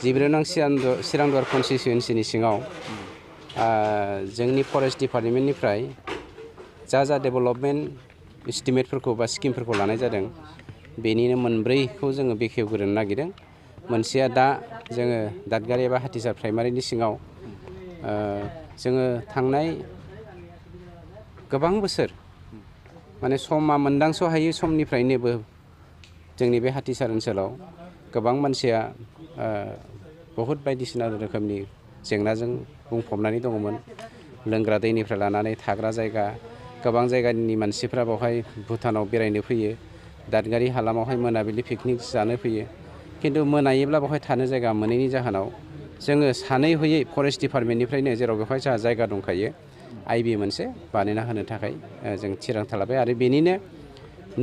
11 नं चिरांदुवार कनस्टिटुयेन्सिनि सिङाव जोंनि फरेस्ट डिपार्टमेन्टनिफ्राय जा डेभेलपमेन्ट एस्टिमेटफोरखौ बा स्किमफोरखौ लानाय जादों बेनिनो मोनब्रैखौ जोङो बेखेवग्रोनो नागिरदों। मोनसेया दा जोङो दादगारि एबा हाथिसार प्राइमारिनि सिङाव जोङो थांनाय गोबां बोसोर माने समा मोनदांस' हायै समनिफ्रायनोबो जोंनि बे हाथिसार ओनसोलाव गोबां मानसिया बहुद बायदिसिना रोखोमनि जेंनाजों बुंफबनानै दङमोन। लोंग्रा दैनिफ्राय लानानै थाग्रा जायगा गोबां जायगानि मानसिफ्रा बेवहाय भुटानाव बेरायनो फैयो। दादगारि हालामावहाय मोनाबिलि पिकनिक जानो फैयो। खिन्थु मोनायोब्ला बेवहाय थानो जायगा मोनैनि जाहोनाव जोङो सानै हयै फरेस्ट डिपार्टमेन्टनिफ्रायनो जेराव बेवहाय जोंहा जायगा दंखायो आइबि मोनसे बानायना होनो थाखाय जों थिरांथा लाबाय आरो बेनिनो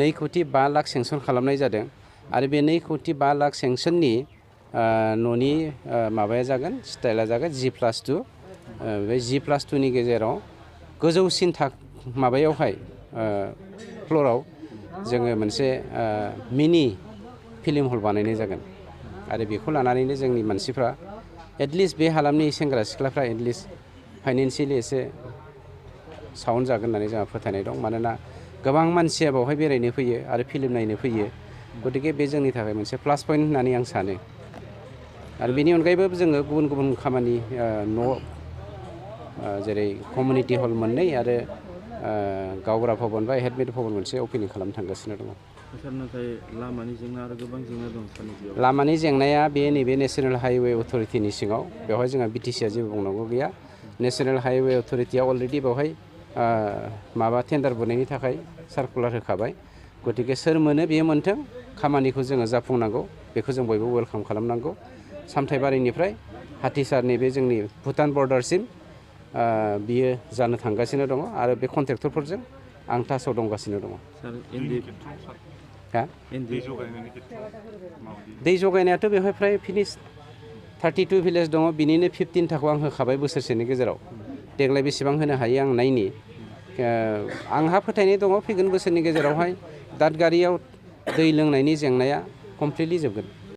2,05,00,000 सेंसन खालामनाय जादों आरो बे 2,05,00,000 सेंसननि न'नि माबाया जागोन स्टाइला जागोन G+2 बे G+2नि गेजेराव गोजौसिन माबायावहाय फ्ल'राव जोङो मोनसे मिनि फिल्म हल बानायनाय जागोन आरो बेखौ लानानैनो जोंनि मानसिफ्रा एटलिस्ट बे हालामनि सेंग्रा सिख्लाफ्रा एटलिस्ट फाइनेन्सियेलि एसे साउन्ड जागोन होननानै जोंहा फोथायनाय दं। मानोना गोबां मानसिया बेवहाय बेरायनो फैयो आरो फिल्म नायनो फैयो। गतिके बे जोंनि थाखाय मोनसे प्लास पइन्ट होननानै आं सानो। आरो बेनि अनगायैबो जोङो गुबुन गुबुन खामानि न' जेरै कमिउनिटि हल मोननै आरो गावबुरा भबन बा हेडमेट भबन मोनसे अपेनिं खालामनो थांगासिनो दङ। सार नाथाय लामानि जेंना आरो गोबां जेंना दं सारनि बेयाव। लामानि जेंनाया बे नैबे नेशनेल हाइवे अथ'रिटिनि सिङाव बेवहाय जोंहा बिटिसिआ जेबो बुंनांगौ गैया। नेशनेल हाइवे अथ'रिटिया अलरेडि बेवहाय माबा टेन्डार बुनायनि थाखाय सार्कुलार होखाबाय। गतिके सोर मोनो बेयो मोनथों खामानिखौ जोङो जाफुंनांगौ बेखौ जों बयबो वेलकाम खालामनांगौ। सामथाइबारिनिफ्राय हाथिसारनि बे जोंनि भुटान बर्डारसिम बियो जानो थांगासिनो दङ आरो बे कन्ट्रेक्टरफोरजों आं टाचआव दंगासिनो दङ। दै जगायनायाथ' बेवहाय फ्राय फिनिश 32 भिलेज दङ बिनिनो 15थाखौ आं होखाबाय बोसोरसेनि गेजेराव। देग्लाय बेसेबां होनो हायो आं नायनि। आंहा फोथायनाय दङ फैगोन बोसोरनि गेजेरावहाय दादगारियाव दै लोंनायनि जेंनाया कमप्लिटलि जोबगोन।